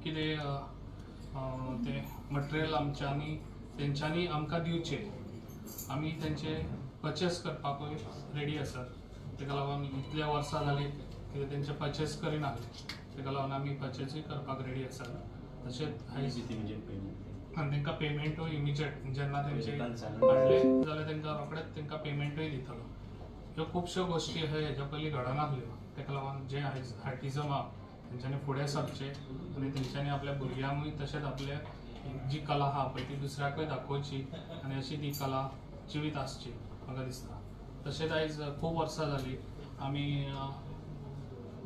कितें तें मटेरियल आमच्यांनी तेंच्यांनी आमकां दिवचें. आमी तेंचे पर्चेस करपाकूय रेडी आसात. तेका लागून इतल्या वर्सां जालीं कितें तेंचे पर्चेस करिनासले, तेका लागून आमी पर्चेसूय करपाक रेडी आसात. तशेंच आयज आनी तांकां पेमेंटूय इमिजिएट जेन्ना तेंचे हाडले जाल्यार तांकां रोखडेच तांकां पेमेंटूय दितलो. ह्यो खुबश्यो गोश्टी अशे हेज्या पयलीं घडनासल्यो. तेका लागून जे आयज आर्टिजम आहा तेंच्यांनी फुडें सरचें आनी तेंच्यांनी आपल्या भुरग्यांकूय तशेंच आपले जी कला आहा पळय ती दुसऱ्याकूय दाखोवची आनी अशी ती कला जिवीत आसची म्हाका दिसता. तशेंच आयज खूब वर्सां जालीं आमी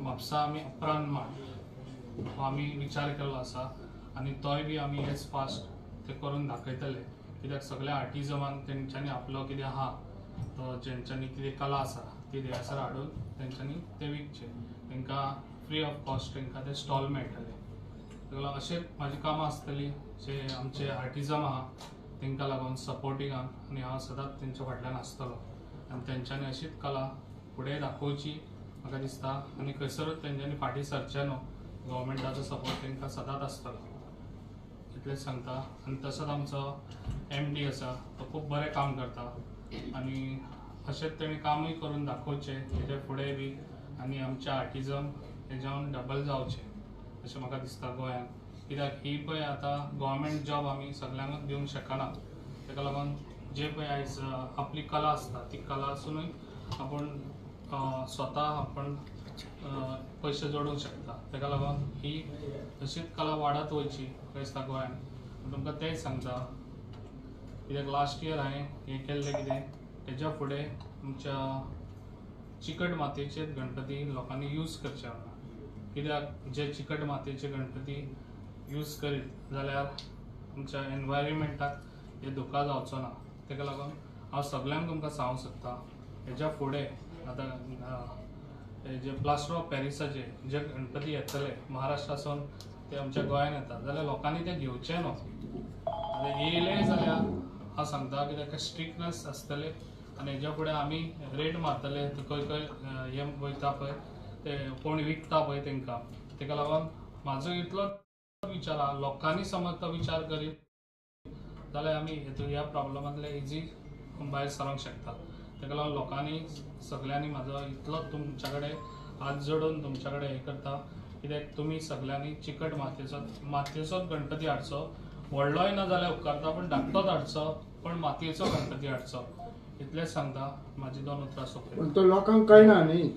म्हापसा आमी अप्रान मांड हो आमी विचार केल्लो आसा आनी तोय बी आमी एज फास्ट ते करून दाखयतले. कित्याक सगळ्या आर्टिजमांक तेंच्यांनी आपलो कितें आहा तो जेंच्यांनी कितें कला आसा ती थंयसर हाडून तेंच्यांनी ते विकचे, तांकां फ्री ऑफ कॉस्ट तांकां ते स्टॉल मेळटले. ताका लागून अशेंच म्हाजी कामां आसतली जे आमचे आर्टिजम आहा तांकां लागून सपोर्टिंगाक आनी हांव सदांच तेंच्या फाटल्यान आसतलो आनी तेंच्यांनी अशीच कला फुडें दाखोवची म्हाका दिसता आनी खंयसरूच तेंच्यांनी फाटीं सरचें न्हू. गव्हर्मेंटाचो सपोर्ट तांकां सदांच आसतलो इतलेंच सांगता. आनी तसोच आमचो MD आसा तो खूब बरें काम करता आनी अशेंच तेणी कामूय करून दाखोवचें हेच्या फुडें बी आनी आमचें आर्टिजम हेज्यावन डबल जावचें अशें म्हाका दिसता गोंयांत. कित्याक ही पळय आतां गव्हर्मेंट जॉब आमी सगल्यांकूच दिवंक शकना, ताका लागून जे पळय आयज आपली कला आसता ती कला आसुनूय आपूण स्वता आपण पयशे जोडूंक शकता. ताका लागून ही तशीच कला वाडत वयची म्हाका दिसता गोंयांत. तुमकां तेंय सांगता कित्याक लास्ट इयर हांवें हें केल्लें कितें तेज्या फुडें आमच्या चिकट मातयेचेच गणपती लोकांनी यूज करचे म्हणून. कित्याक जे चिकट मातयेचे गणपती यूज करीत जाल्यार आमच्या एनवायरमेंटाक हे धोका जावचो ना. ताका लागून हांव सगल्यांक तुमकां सांगूंक सोदता हेज्या फुडें आतां जे प्लास्टर ऑफ पॅरिसाचे जे गणपती येतले महाराष्ट्रासून ते आमच्या गोंयांत येतात जाल्यार लोकांनी ते घेवचे न्हू. आतां येयले जाल्यार हांव सांगता की ताका स्ट्रिक्टनेस आसतले आनी हेज्या फुडें आमी रेट मारतले खंय खंय हे वयता पळय ते कोण विकता पळय तांकां. ताका लागून म्हाजो इतलो विचार आहा लोकांनी समज तो विचार करीत जाल्यार आमी ह्या प्रॉब्लमांतले इजी भायर सरोंक शकता. ताका लागून लोकांनी सगल्यांनी म्हाजो इतलो तुमच्या कडेन हात जोडून तुमच्या कडेन हें करता कित्याक तुमी सगल्यांनी चिकट मातयेचोच गणपती हाडचो, व्हडलोय ना जाल्यार उपकारता पण धाकटोच हाडचो, पण मातयेचो गणपती हाडचो इतलेंच सांगता. म्हाजी दोन उतरां सोंपली. पण तो लोकांक कळना न्ही,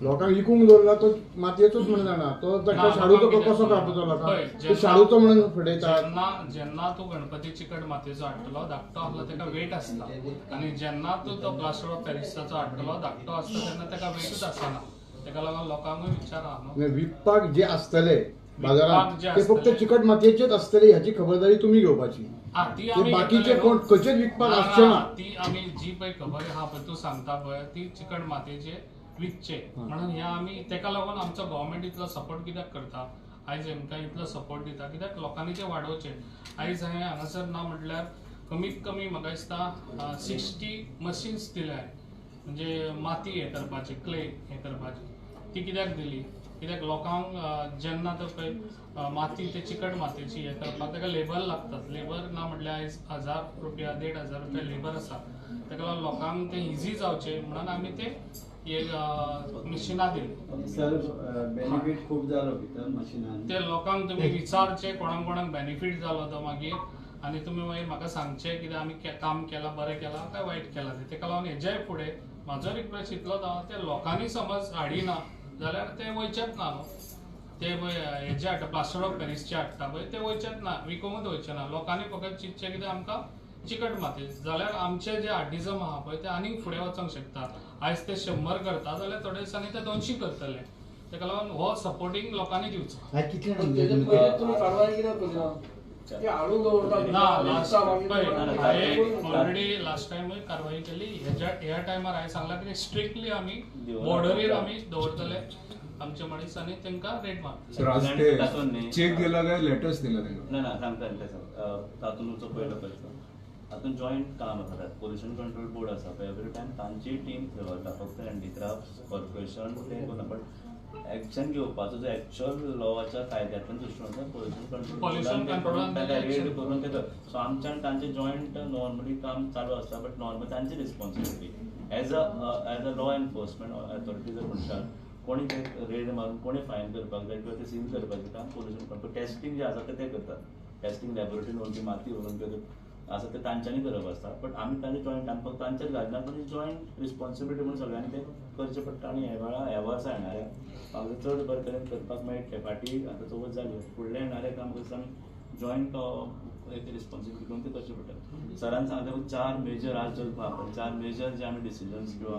लोकांक विकूंक दवरला तो मातयेचोच म्हणून जाणा तो ताका शाडूचो कसो कापतो लोकांक शाडूचो म्हणून फुडयता. जेन्ना जेन्ना तूं गणपती चिकट मातयेचो हाडटलो धाकटो आसलो ताका वेट आसता आनी जेन्ना तूं तो प्लास्टर ऑफ पॅरिसाचो हाडटलो धाकटो आसता तेन्ना ताका वेटूच आसना. ताका लागून लोकांकूय विचार आहा न्हू विकपाक जे आसतले बाजारांत ते फक्त चिकट मातयेचेच आसतले ह्याची खबरदारी तुमी घेवपाची. बाकीचे कोण खंयचेच विकपाक आसचे ना. ती आमी जी पळय खबर आहा पळय तूं सांगता पळय ती चिकट मातयेचे विकचे म्हणून ह्या आमी ताका लागून आमचो गव्हर्मेंट इतलो सपोर्ट कित्याक करता आयज हेंकां इतलो सपोर्ट दिता कित्याक लोकांनी ते वाडोवचे. आयज हांवें हांगासर ना म्हटल्यार कमीत कमी म्हाका दिसता 60 मशीन्स दिल्या म्हणजे माती हें करपाची क्ले हें करपाची. ती कित्याक दिली कित्याक लोकांक जेन्ना तो पळय माती ते चिकट मातयेची हें करपाक ताका लेबर लागतात. लेबर ना म्हटल्यार आयज 1000 रुपया 1500 रुपया लेबर आसा. ताका लागून लोकांक ते इजी जावचें म्हणून आमी ते मशिनां दिली. सर बेनिफीट खूब जालो भितर मशिनान ते लोकांक तुमी विचारचे कोणाक कोणाक बेनिफीट जालो तो मागीर आनी तुमी मागीर म्हाका सांगचें कित्याक आमी काम केलां बरें केलां काय वायट केलां तें. ताका लागून हेज्याय फुडें म्हाजो रिक्वेस्ट इतलोच आहा ते लोकांनी समज हाडिना जाल्यार ते वयचेच ना न्हू. ते पळय हेजे हाडटा प्लास्टर ऑफ पॅरिसचे हाडटा पळय ते वयचेच ना, विकूंकूच वयचे ना. लोकांनी फकत चिंतचें कितें आमकां चिकट माती जाल्यार आमचे जे आर्टिजम आहा पळय ते आनीक फुडें वचोंक शकता. आयज ते 100 करता जाल्यार थोड्या दिसांनी ते 200 करतले. ताका लागून हो सपोर्टींग लोकांनी दिवचो. ना लास्ट ऑलरेडी लास्ट टायमूय कारवाई केली. ह्या टायमार हांवें सांगलां की स्ट्रिक्टली आमी बॉर्डरीर आमी दवरतले आमचे मनीस आनी तांकां रेट मारतले. चेक दिला काय लेटर्स दिला तांकां? ना ना सांगता तातूंत पयलो खर्च तातूंत जॉयंट काम आसा. पोल्युशन कंट्रोल बोर्ड आसा पळय एवरी टायम तांची टीम थंय वता. फक्त हँडीक्राफ्ट कॉर्पोरेशन तें करना बट एक्शन घेवपाचो जो एक्च्युअल लॉवाच्या कायद्यांतल्यान दृश्टीकोनांतल्यान पोल्युशन कंट्रोल तांकां रेड करून ते. सो आमच्यान तांचे जॉयंट नॉर्मली काम चालू आसता, बट नॉर्मली तांची responsibility as a law enforcement authority जर म्हणटात कोणी ते रेड मारून कोणी फायन करपाक जाय किंवा ते सील करपाचें काम पोल्युशन कंट्रोल टेस्टिंग जें आसा ते करतात. टेस्टिंग लॅबोरेटरीन व्हरून ती माती व्हरून किंवा आसा ते तांच्यांनी करप आसता, बट आमी तांचे जॉयंट आमी फक्त तांचेर घालना, पण जॉयंट रिस्पॉन्सिबिलिटी म्हणून सगळ्यांनी ते करचें पडटा. आनी ह्या वेळार ह्या वर्सा येणाऱ्या म्हाका चड बरे तरेन करपाक मेळटलें. फाटीं आतां चवथ जाली, फुडलें येणारें काम करता आमी जॉयंट एक रिस्पॉन्सिबिलिटी करून तें करचें पडटा. सरान सांगलें 4 मेजर आज जर 4 मेजर जे आमी डिसिजन्स किंवा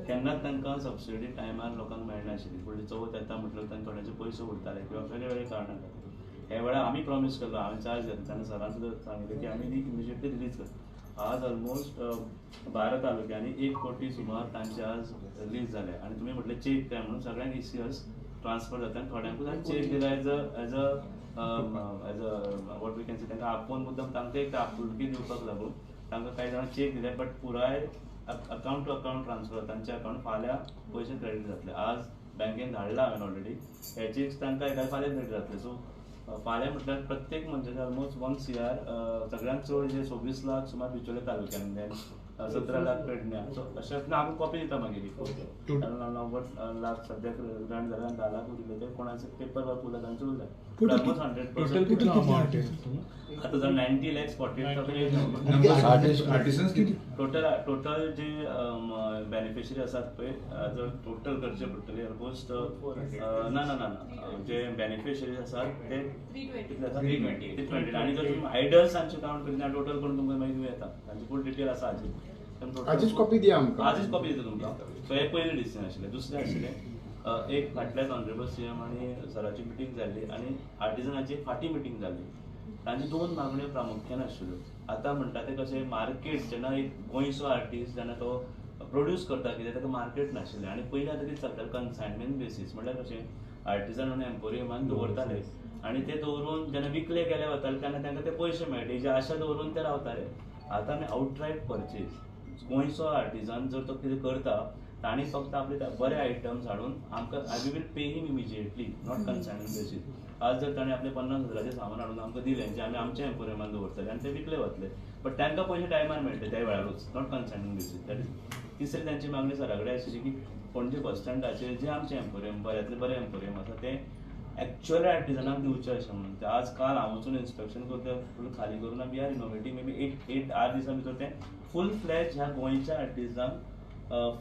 केन्नाच तांकां सबसिडी टायमार लोकांक मेळनाशिल्ली. फुडली चवथ येता म्हटल्यार तांकां थोड्यांचे पयशे उरताले किंवा वेगळे वेगळे कारणां खातीर. ह्या वेळार आमी प्रॉमीस केल्लो, हांवें चार्ज घेतला तेन्ना सरान सुद्दां सांगिल्लें की आमी ती इमिजिएटली रिलीज करता. आज ऑलमोस्ट 12 तालुक्यांनी 1 कोटी सुमार तांचे आज रिलीज जाले. आनी तुमी म्हटलें चेक काय म्हणून सगळ्यांक ECS transfer जाता आनी थोड्यांकूच आनी चेक दिला as a as a what we can say तांकां आपोवन मुद्दम तांकां एक आपुलकी दिवपाक लागून तांकां कांय जाणां चेक दिले, बट पुराय अकावंट टू अकावंट ट्रान्सफर तांचे अकावंट फाल्यां पयशे क्रेडीट जातले. आज बँकेन धाडला हांवें ऑलरेडी हे चेक्स तांकां एका फाल्यां क्रेडीट जातले. सो फाल्यां म्हटल्यार प्रत्येक मनशाचे ऑलमोस्ट 1 CR सगळ्यांत चड जे 26 लाख सुमार बिचोले तालुक्यांतल्यान, 17 लाख पेडण्या. सो अशें ना आमकां कॉपी दिता मागीर 90 लाख सद्याक ग्रांट जाल्या आनी 10 लाख उरिल्ले ते कोणाचे पेपर वर्क उरला तांचे उरले. ऑलमोस्ट 100% आतां जर 90 lakhs 48,000 total total जे बेनिफिशरी आसात पळय जर टोटल करचे पडटले ऑलमोस्ट ना ना ना जे बेनिफिशरी आसात ते कितले आसा 320. आनी जर तुमी आयडल्सांचे कावंट करीत टोटल करून तुमकां मागीर दिवं येता, तांची फूल डिटेल आसा. आजीच कॉपी दिया आमकां, आजीच कॉपी दिता तुमकां. सो हे पयलें डिसिजन आशिल्लें. दुसरें आशिल्लें एक फाटल्याच ऑनरेबल CM आनी सराची मिटींग जाल्ली आनी आर्टिजनाची फाटीं मिटींग जाल्ली. तांच्यो 2 मागण्यो प्रामुख्यान आशिल्ल्यो. आतां म्हणटा तें कशें मार्केट जेन्ना एक गोंयचो आर्टिस्ट जेन्ना तो प्रोड्यूस करता कितें ताका मार्केट नाशिल्लें. आनी पयलीं आतां कितें चलतालें कन्सायनमेंट बेसीस, म्हणल्यार कशें आर्टिजन म्हणून एम्पोरियमान दवरताले आनी ते दवरून जेन्ना विकले गेले वताले तेन्ना तांकां ते पयशे मेळटा हेजी आशा दवरून ते रावताले. आतां आमी आउटरायट परचेज गोंयचो आर्टिजन जर तो कितें करता तांणी फक्त आपले बरे आयटम्स हाडून आमकां we will pay him immediately, not consignment basis. आज जर ताणें आपले 50 हजाराचें सामान हाडून आमकां दिलें जें आमी आमच्या एम्पोरियमान दवरतले आनी ते विकले वतले, बट तांकां पयशे टायमार मेळटले त्या वेळारूच, not consignment basis. That is तिसरी तांची मागणी सरा कडेन आशिल्ली की पणजे बस स्टँडाचेर जे आमचें एम्पोरियम बऱ्यांतलें बरें एम्पोरियम आसा तें एक्च्युअल आर्टिजनाक दिवचें अशें म्हणून. ते आज काल हांव वचून इन्स्पेक्शन करता फूल खाली करून we are renovating maybe 8 दिसां भितर तें फूल फ्लॅज ह्या गोंयच्या आर्टिजनाक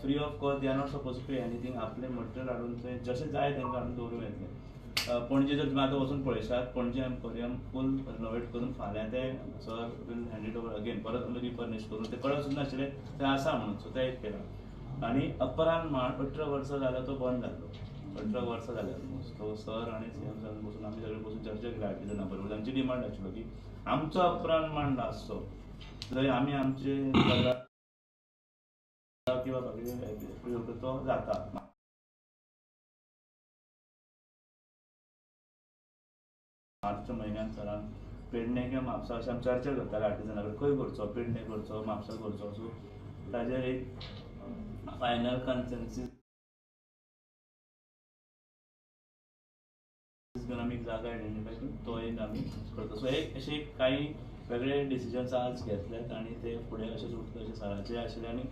free of cost, they are not suppose pay anything. आपलें मटेरियल हाडून थंय जशें जाय तांकां हाडून दवरूं येतलें. पणजे जर तुमी आतां वचून पळयशात पणजे एम्पोरियम फूल रिनोवेट करून फाल्यां तें sir will hand it over again, परत आमी रिफर्निश करून तें कळत सुद्दां नाशिल्लें तें आसा म्हणून. सो तें एक केलां. आनी अपरांत माण 18 वर्सां जाल्यार तो बंद जाल्लो, 18 वर्सां जाल्यार ऑलमोस्ट. सो सर आनी CM sir बसून आमी सगळे बसून चर्चा केली आर्टिजना बरोबर. तांची डिमांड आशिल्लो की आमचो अपरांत मांड आसचो जंय आमी आमचे कला किंवा बाकीचे तो जाता. मार्च म्हयन्यान सरान पेडणे किंवा म्हापसा अशें आमी चर्चा करताले आर्टिजना कडेन खंय करचो, पेडणे करचो म्हापसा करचो. सो ताजेर एक फायनल कन्सेन्सीस घेवन आमी एक जागा आयडेंटिफाय करून तो एक आमी करता. सो एक अशे कांय वेगळे डिसिजन्स आज घेतल्यात आनी ते फुडें अशेंच उरतले अशें सराचे आशिल्ले. आनी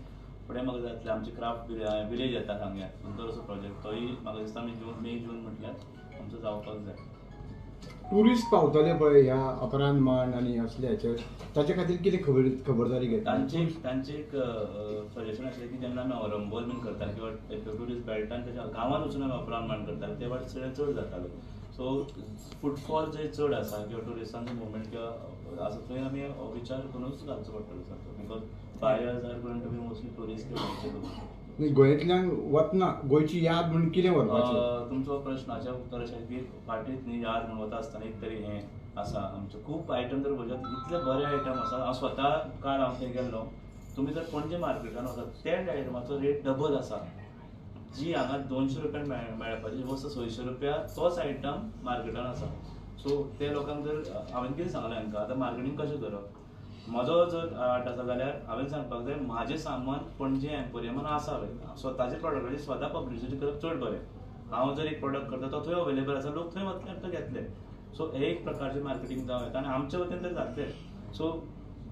फुडें म्हाका जातलें आमचे क्राफ्ट विलेज येता सांग्यार सुंदर असो प्रोजेक्ट, तोय म्हाका दिसता आमी जून मे जून म्हटल्यार आमचो जावपाक जाय. ट्युरिस्ट पावतले पळय ह्या अपरांत मांड आनी असले हाचेर, ताचे खातीर कितें खबरदारी घेता? तांचे एक सजेशन आशिल्लें की जेन्ना आमी औरंबोल बीन करताले किंवा ट्युरिस्ट बेल्टान ताच्या गांवांत वचून आमी अपरांत मांड करताले ते वाट चड जातालो. सो फुटफॉल जे चड आसा किंवा ट्युरिस्टांचो मुवमेंट किंवा आसा थंय आमी विचार करूनच घालचो पडटलो सारको, because buyers are going to be mostly tourist. गोंयांतल्यान वतना गोंयची याद म्हणून कितें व्हरपाचें? तुमचो प्रश्नाच्या उत्तर अशें की फाटींच न्ही याद म्हणून वता आसतना एक तरी हें आसा आमचें खूब आयटम जर पळयशात इतले बरे आयटम आसा. हांव स्वता काल हांव थंय गेल्लो, तुमी जर पणजे मार्केटान वचात त्या आयटमाचो रेट डबल आसा. जी हांगा 200 रुपयान मेळपाची वस्त 600 रुपया तोच आयटम मार्केटान आसा. सो ते लोकांक जर हांवें कितें सांगलें हांकां आतां मार्केटींग कशें करप, म्हजो जर आर्ट आसा जाल्यार हांवें सांगपाक जाय म्हाजें सामान पणजे एम्पोरियमान आसा स्वताचे प्रॉडक्टाची स्वता पब्लिसिटी करप चड बरें. हांव जर एक प्रोडक्ट करता तो थंय अवेलेबल आसा, लोक थंय वतले आनी तो घेतले. सो हे एक प्रकारचें मार्केटींग जावं येता आनी आमच्या वतीन तर जातलें. सो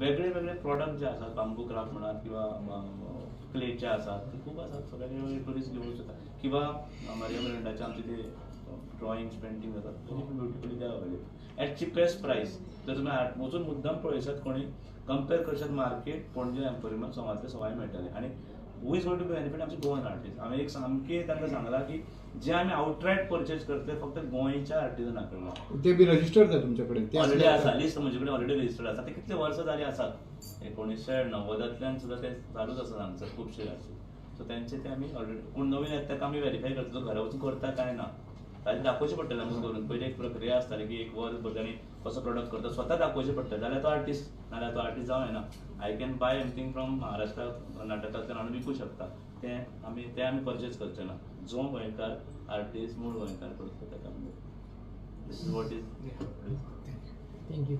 वेगळे वेगळे प्रोडक्ट जे आसात, बांबू क्राफ्ट म्हणात किंवा क्लेचे आसात, ते खूब आसात. सो वेगळे वेगळे टुरिस्ट घेवंक शकता किंवा मारिया मिरांडाचे आमचे ते ड्रॉइंग्स पेंटिंग जातात, very beautifully they available at cheapest price. जर तुमी वचून मुद्दम पळयशात, कोणी कंपेर करशात मार्केट पणजे एम्पोरियमान सवांतले सवाय मेळटले. आनी who is going to benefit? आमचे गोवन आर्टिस्ट. हांवें एक सामकें तांकां सांगलां की जे आमी आवटरायट परचेज करतले फक्त गोंयच्या आर्टिजना कडल्यान, ते बी रजिस्टर्ड जाय तुमचे कडेन, ते ऑलरेडी आसा लिस्ट म्हजे कडेन ऑलरेडी रजिस्टर्ड आसा. ते कितले वर्सां जाली आसात, 1990तांतल्यान सुद्दां ते चालूच आसा हांगसर खुबशे आसा. सो तेंचे ते आमी ऑलरेडी कोण नवीन येता ताका आमी वेरीफाय करता तो घरा वचून करता काय ना, ताजें दाखोवचें पडटलें आमकां करून. पयलीं एक प्रक्रिया आसताली की एक वर भर तांणी कसो प्रोडक्ट करता स्वता दाखोवचें पडटा, जाल्यार तो आर्टिस्ट, नाल्यार तो आर्टिस्ट जावं येना. I can buy anything from Maharashtra, कर्नाटकांतल्यान हाडून विकूं शकता, ते आमी परचेज करचे ना. जो गोंयकार आर्टिस्ट मूळ गोंयकार करता ताका आमी. This is what is. Thank you.